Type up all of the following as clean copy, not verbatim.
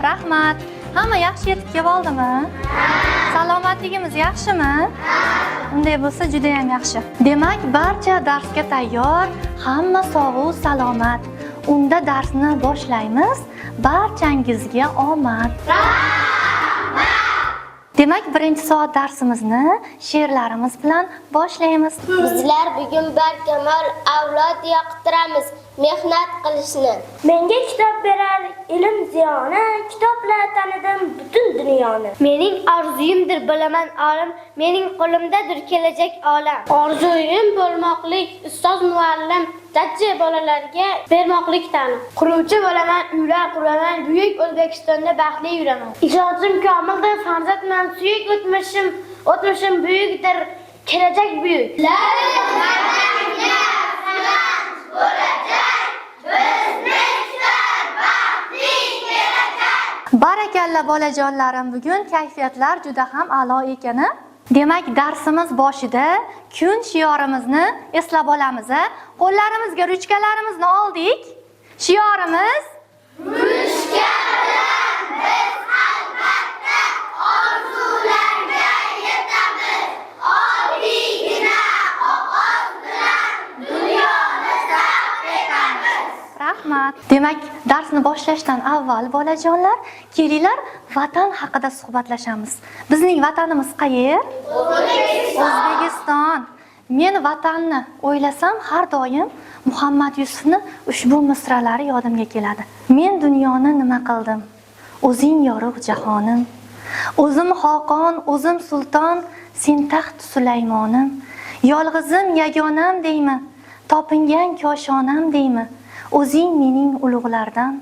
Rahmat. Hamma yaxshi yetib kelib oldimi? Salomatligimiz yaxshimi? Unday bo'lsa juda ham yaxshi. Demak, barcha darsga tayyor, hamma sog'u salomat. Unda darsni boshlaymiz. Barchangizga omad. Demak, birinchi soat darsimizni she'rlarimiz bilan boshlaymiz. Bizlar bugun barkamol avlod yoqtiramiz mehnat qilishni. Menga kitob berar ilm ziyoni, kitobla tanidim butun dunyoni. Mening orzuyimdir bo'laman olim, mening qo'limdadir kelajak olam. Orzuyim bo'lmoqlik ustoz muallim, jajji bolalarga bermoqlik ta'lim. Quruvchi bo'laman, uylar quraman, buyuk O'zbekistonda baxtli yuraman. Ishonchim komildir, farzandman, suyuk o'tmishim, o'tmishim buyukdir, kelajak buyuk. Barakalla bolajonlarim, bugun kayfiyatlar juda ham a'lo ekan. A? Demak, darsimiz boshida kun shiorimizni eslab olamiz. A? Qo'llarimizga ruchkalarimizni oldik. Shiorimiz Rahmat. Demak, darsni boshlashdan avval bolajonlar, kelinglar vatan haqida suhbatlashamiz. Bizning vatanimiz qayer? O'zbekiston. Men vatanni o'ylasam har doim Muhammad Yusufni ushbu misralari yodimga keladi. Men dunyoni nima qildim? O'zing yorug' jahonim. O'zim xoqon, o'zim sulton, sen taxt Sulaymonim. Yolg'izim, yagonam deymi? Topingan koshonam deymi? O'zing mening ulug'lardan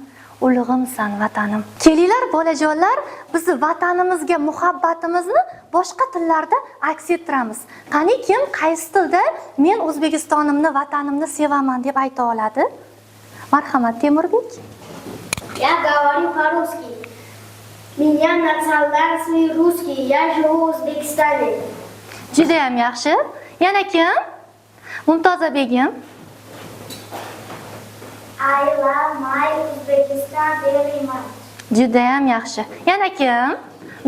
ulug'imsan vatanim. Kelinglar bolajonlar, biz vatanimizga muhabbatimizni boshqa tillarda aks ettiramiz. Qani kim qaysi tilda men O'zbekistonimni, vatanimni sevaman deb ayta oladi? Marhamat, Temurbek. Я говорю по-русски. Меня национальный русский. Я живу в Узбекистане. Juda ham yaxshi. Yana kim? Mumtoza begim. I love my Uzbekistan very much. Juda ham yaxshi. Yana kim?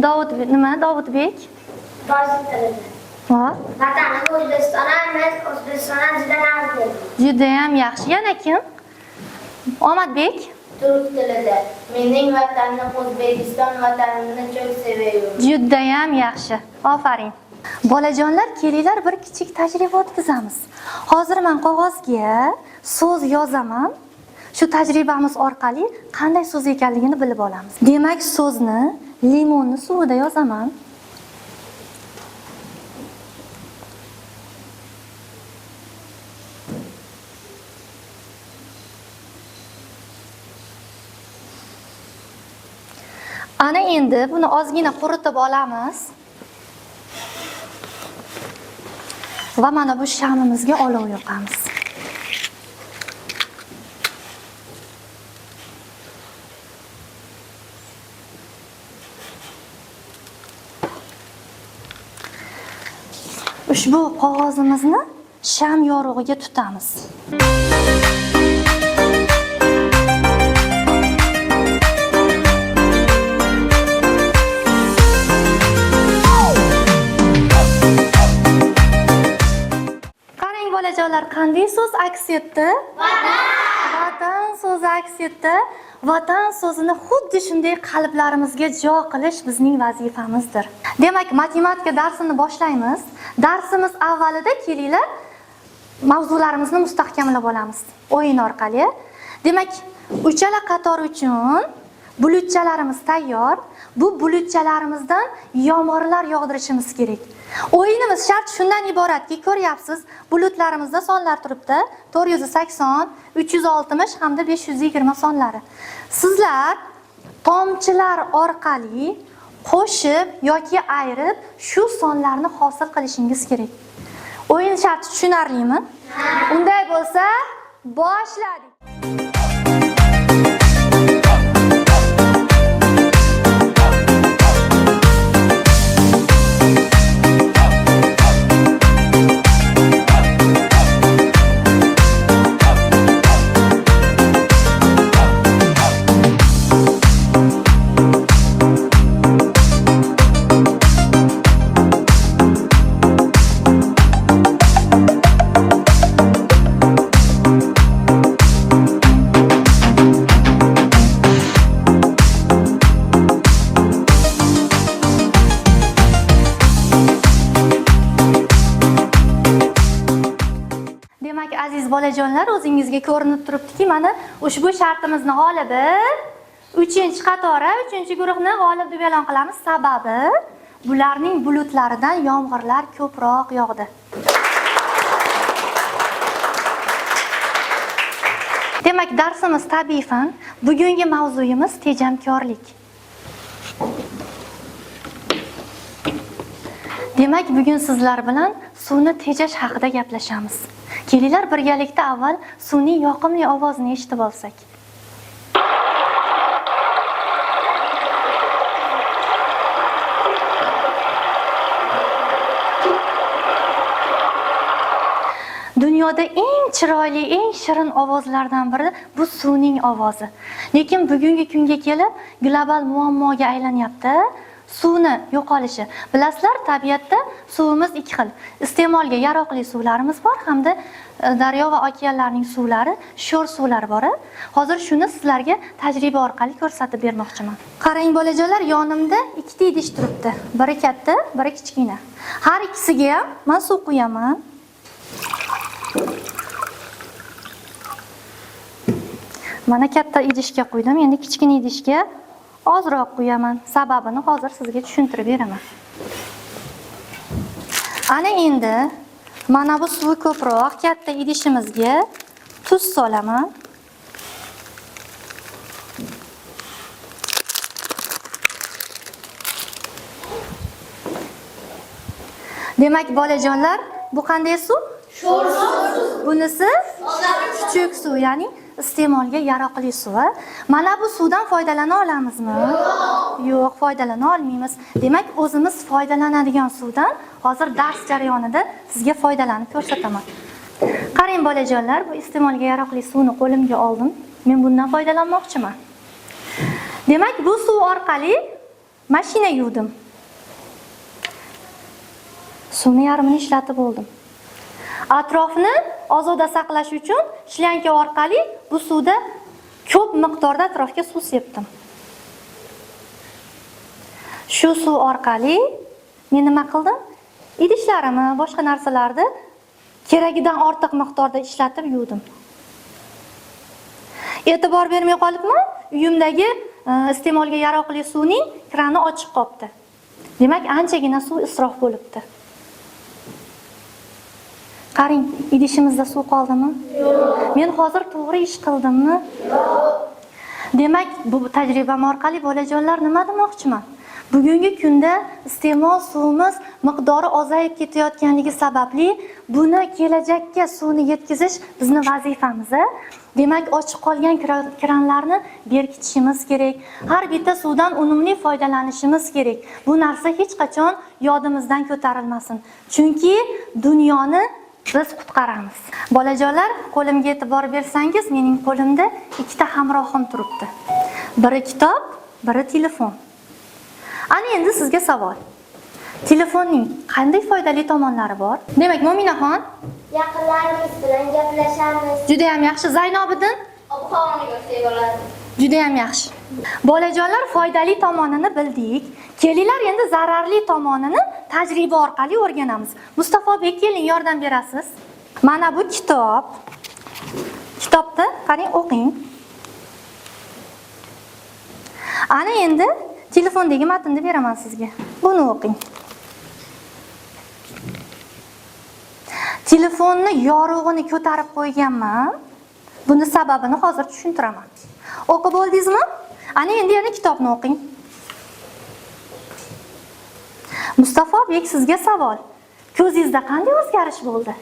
Dovud nima? Dovudbek? Tojik tilida. Va? Vatanim O'zbekiston, men O'zbekistondan juda naridim. Juda ham yaxshi. Yana kim? Omadbek? Turk tilida. Mening vatanim O'zbekiston, vatanimni çok seviyorum. Judayam yaxshi. Ofarin. Bolajonlar, kelinglar bir kichik tajriba o'tkazamiz. Hozir men qog'ozga so'z yozaman. Shu tajribamiz orqali qanday so'z ekanligini bilib olamiz. Demak, so'zni limonni suvida yozaman. Ana endi buni ozgina quritib olamiz. Va mana bu shamimizga olov yoqamiz. Ushbu qog'ozimizni sham yorug'iga tutamiz. Qarang bolajonlar, qanday so'z aks etdi? Vatan! Vatan so'zi aks etdi. Vatan so'zini xuddi shunday qalblarimizga jo qilish bizning vazifamizdir. Demak, matematika darsini boshlaymiz. Darsimiz avvalida kelinglar mavzularimizni mustahkamlab olamiz o'yin orqali. Demak, uchala qator uchun bulutchalarimiz tayyor. Bu bulutchalarimizdan yomg'irlar yog'dirishimiz kerak. O'yinimiz shart shundan iboratki, ko'ryapsiz, bulutlarimizda sonlar turibdi. 480, 360 hamda 520 sonlari. Sizlar tomchilar orqali qo'shib yoki ayirib shu sonlarni hosil qilishingiz kerak. O'yin sharti tushunarlimi? Unday bo'lsa, boshladik. Aziz bolajonlar, o'zingizga ko'rinib turibdiki, mana ushbu shartimizni g'olibi 3-qatori, 3-guruhni g'olib deb e'lon qilamiz. Sababi bularning bulutlaridan yomg'irlar ko'proq yog'di. Demak, darsimiz tabiiy fan. Bugungi mavzuyimiz tejamkorlik. Demak, bugun sizlar bilan suvni tejash haqida gaplashamiz. Kelinglar birgalikda avval suvning yoqimli ovozini eshitib olsak. Dunyoda eng chiroyli, eng shirin ovozlardan biri bu suvning ovozi. Lekin bugungi kunga kelib global muammoga aylanyapti. Suvni yo'qolishi. Bilasizlar, tabiatda suvimiz ikki xil. Iste'molga yaroqli suvlarimiz bor hamda daryo va okeanlarning suvlari, sho'r suvlar bor. Hozir shuni sizlarga tajriba orqali ko'rsatib bermoqchiman. Qarang bolajonlar, yonimda ikkita idish turibdi. Biri katta, biri kichkina. Har ikkisiga ham men suv quyaman. Mana katta idishga quydim, endi kichkina idishga ozroq quyaman. Sababini hozir sizga tushuntirib beraman. Ana endi mana bu suvi ko'proq katta idishimizga tuz solaman. Demak, bolajonlar, bu qanday suv? Sho'r suv. Bunisi chuchuk suv, ya'ni iste'molga yaroqli suv. Mana bu suvdan foydalana olamizmi? Yo'q, foydalana olmaymiz. Demak, o'zimiz foydalanadigan suvdan hozir dars jarayonida sizga foydalanib ko'rsataman. Qarang bolajonlar, bu iste'molga yaroqli suvni qo'limga oldim. Men bundan foydalanmoqchiman. Demak, bu suv orqali mashina yuvdim. Suvni yarmini ishlatib oldim. Atrofni ozoda saqlash uchun shlanka orqali bu suvda ko'p miqdorda atrofga suv sepdim. Shu suv orqali men nima qildim? Idishlarimni, boshqa narsalarni keragidan ortiq miqdorda ishlatib yuvdim. E'tibor bermay qolibman, uyimdagi iste'molga yaroqli suvning krani ochiq qolibdi. Demak, anchagina suv isrof bo'libdi. Qarang, idishimizda suv qoldimi? Yo'q. Men hozir to'g'ri ish qildimmi? Yo'q. Demak, bu tajribam orqali bolajonlar nima demoqchiman? Bugungi kunda iste'mol suvimiz miqdori ozayib ketayotganligi sababli buni kelajakka suvni yetkazish bizni vazifamiz. Demak, ochiq qolgan kranlarni berkitishimiz kerak. Har bitta suvdan unumli foydalanishimiz kerak. Bu narsa hech qachon yodimizdan ko'tarilmasin. Chunki dunyoni biz qutqaramiz. Bolajonlar, qo'limga e'tibor bersangiz, mening qo'limda ikkita hamrohim turibdi. Biri kitob, biri telefon. Ana endi sizga savol. Telefonning qanday foydali tomonlari bor? Demak, Mo'minaxon, Yaqinlarimiz bilan gaplashamiz. Juda ham yaxshi. Zaynobiddin? Ob-havoni ko'rsak bo'ladi. Juda ham yaxshi. Bolajonlar, foydali tomonini bildik. Kelinglar endi zararli tomonini tajriba orqali o'rganamiz. Mustafobek, keling, yordam berasiz. Mana bu kitob. Kitobni qarang, o'qing. Ana endi telefondagi matnni beraman sizga. Buni o'qing. Telefonni yorug'ini ko'tarib qo'yganman. Buni sababini hozir tushuntiraman. O'qib bo'ldingizmi? Ana endi yana kitobni o'qing. Mustafobek, sizga savol. Ko'zingizda qanday o'zgarish bo'ldi?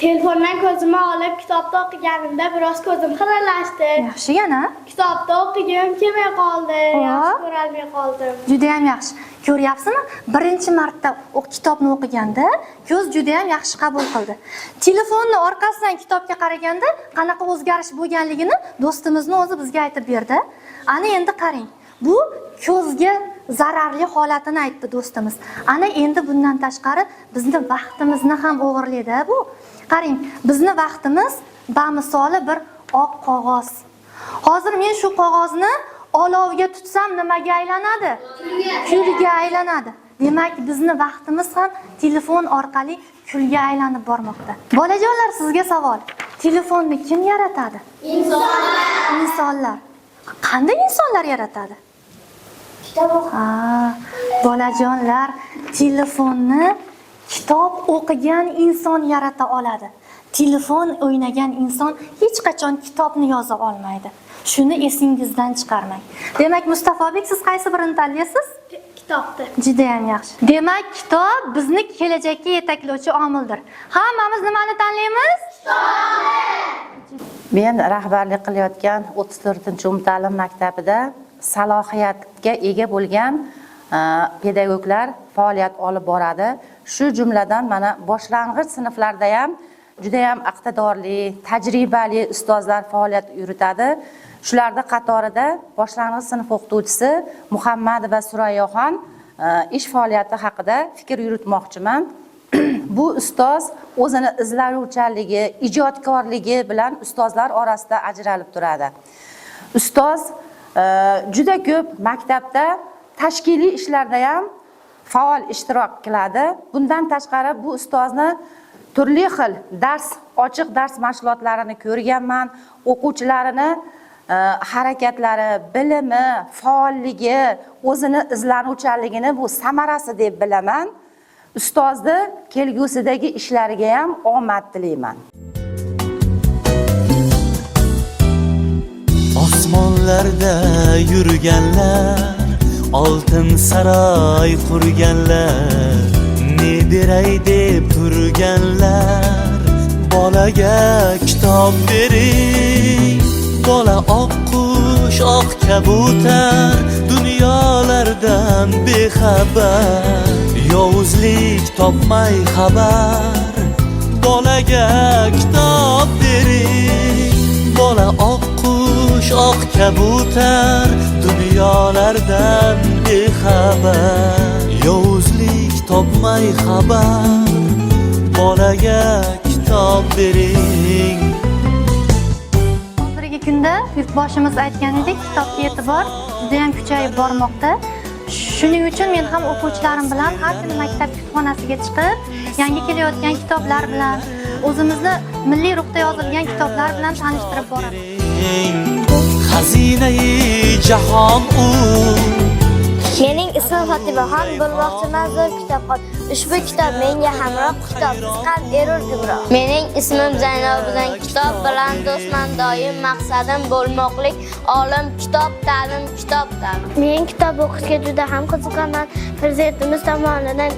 Telefondan ko'zimni olib kitobda o'qiganimda biroz ko'zim xiralashdi. Yaxshi yana. Kitobda o'qigim kelmay qoldi, yaxshi ko'rolmay qoldim. Juda ham yaxshi. Ko'ryapsizmi? Birinchi marta kitobni o'qiganda ko'z juda ham yaxshi qabul qildi. Telefonni orqasidan kitobga qaraganda qanaqa o'zgarish bo'lganligini do'stimizni o'zi bizga aytib berdi. Ana endi qarang. Bu ko'zga zararli holatini aytdi do'stimiz. Ana endi bundan tashqari bizni vaqtimizni ham o'g'irlaydi bu. Qarang, bizni vaqtimiz bamisoli bir oq qog'oz. Hozir men shu qog'ozni olovga tutsam nimaga aylanadi? Kulga aylanadi. Demak, bizni vaqtimiz ham telefon orqali kulga aylanib bormoqda. Bolajonlar, sizga savol. Telefonni kim yaratadi? Insonlar. Insonlar. Qanday insonlar yaratadi? Ha, bolajonlar, telefonni kitob o'qigan inson yarata oladi. Telefon o'ynagan inson hech qachon kitobni yoza olmaydi. Shuni esingizdan chiqarmang. Demak, Mustafobek, siz qaysi birini tanlaysiz? Kitobni. Juda ham yaxshi. Demak, kitob bizni kelajakka yetaklovchi omildir. Hammamiz nimani tanlaymiz? Men rahbarlik qilayotgan 34-umumta'lim maktabida salohiyatga ega bo'lgan pedagoglar faoliyat olib boradi. Shu jumladan mana boshlang'ich sinflarda ham juda ham iqtidorli, tajribali ustozlar faoliyat yuritadi. Shularning qatorida boshlang'ich sinf o'qituvchisi Muhammadova Surayyoxon ish faoliyati haqida fikr yuritmoqchiman. Bu ustoz o'zini izlanuvchanligi, ijodkorligi bilan ustozlar orasida ajralib turadi. Ustoz juda ko'p maktabda tashkiliy ishlarda ham faol ishtirok qiladi. Bundan tashqari bu ustozni turli xil dars, ochiq dars mashg'ulotlarini ko'rganman. O'quvchilarini harakatlari, bilimi, faolligi, o'zini izlanuvchanligini bu samarasi deb bilaman. Ustozni kelgusidagi ishlariga ham omad tilayman. Osmonlarda yurganlar, oltin saroy qurganlar, ne beray deb turganlar, bolaga kitob bering. Bola oq qush, oq kabutar, dunyolardan bexabar, yovuzlik topmay xabar, bolaga kitob bering. Bola oq qush, oq kabutar, dunyolardan bexabar, yovuzlik topmay xabar, bolaga kitob bering. Hozirgi kunda yurtboshimiz aytganidek, kitobga e'tibor juda ham kuchayib bormoqda. Shuning uchun men ham o'quvchilarim bilan har kuni maktab kutubxonasiga chiqib, yangi kelayotgan kitoblar bilan, o'zimizni milliy ruhda yozilgan kitoblar bilan tanishtirib boraman. Xazinai jahon u. Mening ismim Fotimaxon, bo'lmoqchiman zo'r kitobxon. Ushbu kitob menga hamroh, kitobsiz qalb erur gumroh. Mening ismim Zaynab, kitob bilan do'stman doim, maqsadim bo'lmoqlik olim, kitob ta'lim, kitob ta'lim. Men kitob o'qishga juda ham qiziqaman. Prezidentimiz tomonidan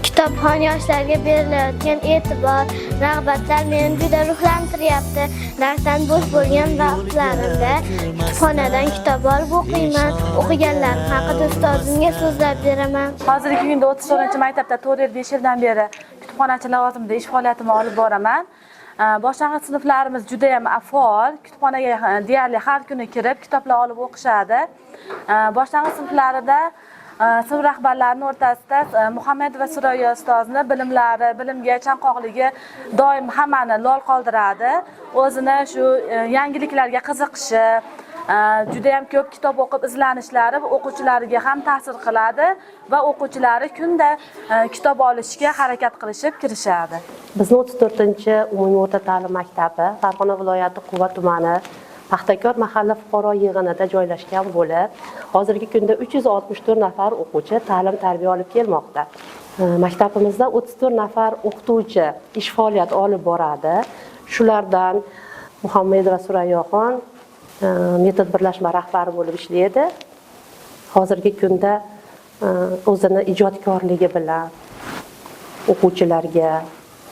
kitobxon yoshlarga berilayotgan e'tibor, rag'batlar meni juda ruhlantiryapti. Darsdan bo'sh bo'lgan vaqtlarimda kutubxonadan kitob olib o'qiyman. O'qiganlarim haqida ustozimga so'zlab beraman. Hozirgi kunda 34-maktabda 4 yil 5 yildan beri kutubxonachi lavozimida ish faoliyatimni olib boraman. Boshlang'ich sinflarimiz juda ham faol, kutubxonaga deyarli har kuni kirib kitoblar olib o'qishadi. Boshlang'ich sinflarida sinf rahbarlarining o'rtasida Muhammedova Surayyo ustozni bilimlari, bilimga chanqoqligi doim hammani lol qoldiradi. O'zini shu yangiliklarga qiziqishi, juda ham ko'p kitob o'qib izlanishlari o'quvchilariga ham ta'sir qiladi va o'quvchilari kunda kitob olishga harakat qilishib kirishadi. Bizni 34-umumiy o'rta ta'lim maktabi Farg'ona viloyati Quva tumani Paxtakor mahalla fuqaro yig'inida joylashgan bo'lib, hozirgi kunda 364 nafar o'quvchi ta'lim tarbiya olib kelmoqda. Maktabimizda 34 nafar o'qituvchi ish faoliyat olib boradi. Shulardan Muhammedova Surayyoxon metod birlashma rahbari bo'lib ishlaydi. Hozirgi kunda o'zini ijodkorligi bilan o'quvchilarga,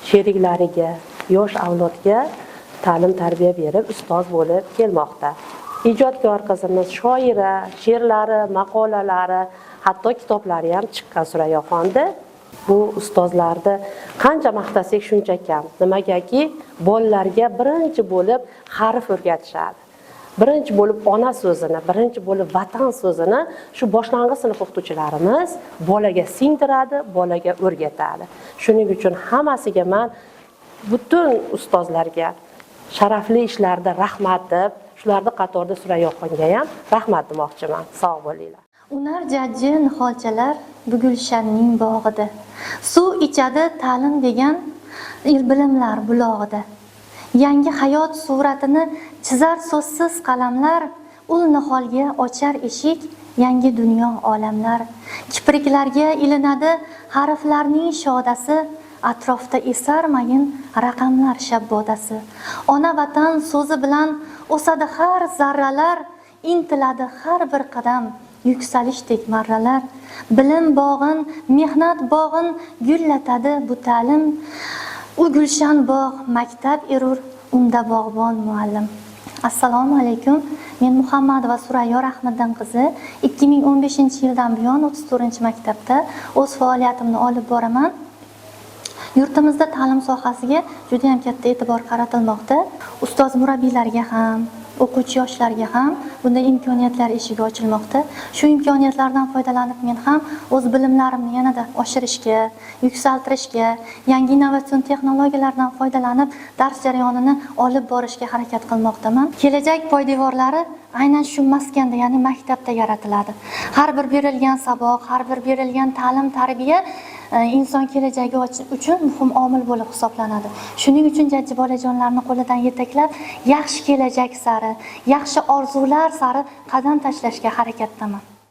sheriklariga, yosh avlodga ta'lim tarbiya berib ustoz bo'lib kelmoqda. Ijodkor qizimiz shoira, she'rlari, maqolalari, hatto kitoblari ham chiqqan Surayyoxonda. Bu ustozlarni qancha maqtasak shuncha kam. Nimagaki bolalarga birinchi bo'lib harf o'rgatishadi. Birinchi bo'lib ona so'zini, birinchi bo'lib vatan so'zini shu boshlang'ich sinf o'qituvchilarimiz bolaga singdiradi, bolaga o'rgatadi. Shuning uchun hammasiga men butun ustozlarga sharafli ishlarda rahmat deb, shularning qatorida Surayyoxonga ham rahmat demoqchiman. Sog' bo'linglar. Unar jajji niholchalar bu gulshanning bog'ida. Suv ichadi ta'lim degan bilimlar bulog'ida. Yangi hayot suratini chizar so'zsiz qalamlar, ul niholga ochar eshik yangi dunyo olamlar. Kipriklarga ilinadi harflarning shodasi, atrofda esar mayin raqamlar shabbodasi. Ona vatan so'zi bilan o'sadi har zarralar, intiladi har bir qadam yuksalishdek marralar. Bilim bog'in, mehnat bog'in gullatadi bu ta'lim. U gulshan bog' maktab erur, unda bog'bon muallim. Assalomu alaykum. Men Muhammadova Surayyo Rahmiddin qizi 2015-yildan buyon 34-maktabda o'z faoliyatimni olib boraman. Yurtimizda ta'lim sohasiga juda ham katta e'tibor qaratilmoqda. Ustoz murabbiylarga ham, o'quvchi yoshlarga ham bunday imkoniyatlar eshigi ochilmoqda. Shu imkoniyatlardan foydalanib men ham o'z bilimlarimni yanada oshirishga, yuksaltirishga, yangi innovatsion texnologiyalardan foydalanib dars jarayonini olib borishga harakat qilmoqdaman. Kelajak poydevorlari aynan shu maskanda, ya'ni maktabda yaratiladi. Har bir berilgan saboq, har bir berilgan ta'lim tarbiya inson kelajagi uchun muhim omil bo'lib hisoblanadi. Shuning uchun jajji bolajonlarni qo'lidan yetaklab, yaxshi kelajak sari, yaxshi orzular sari qadam tashlashga harakatdaman.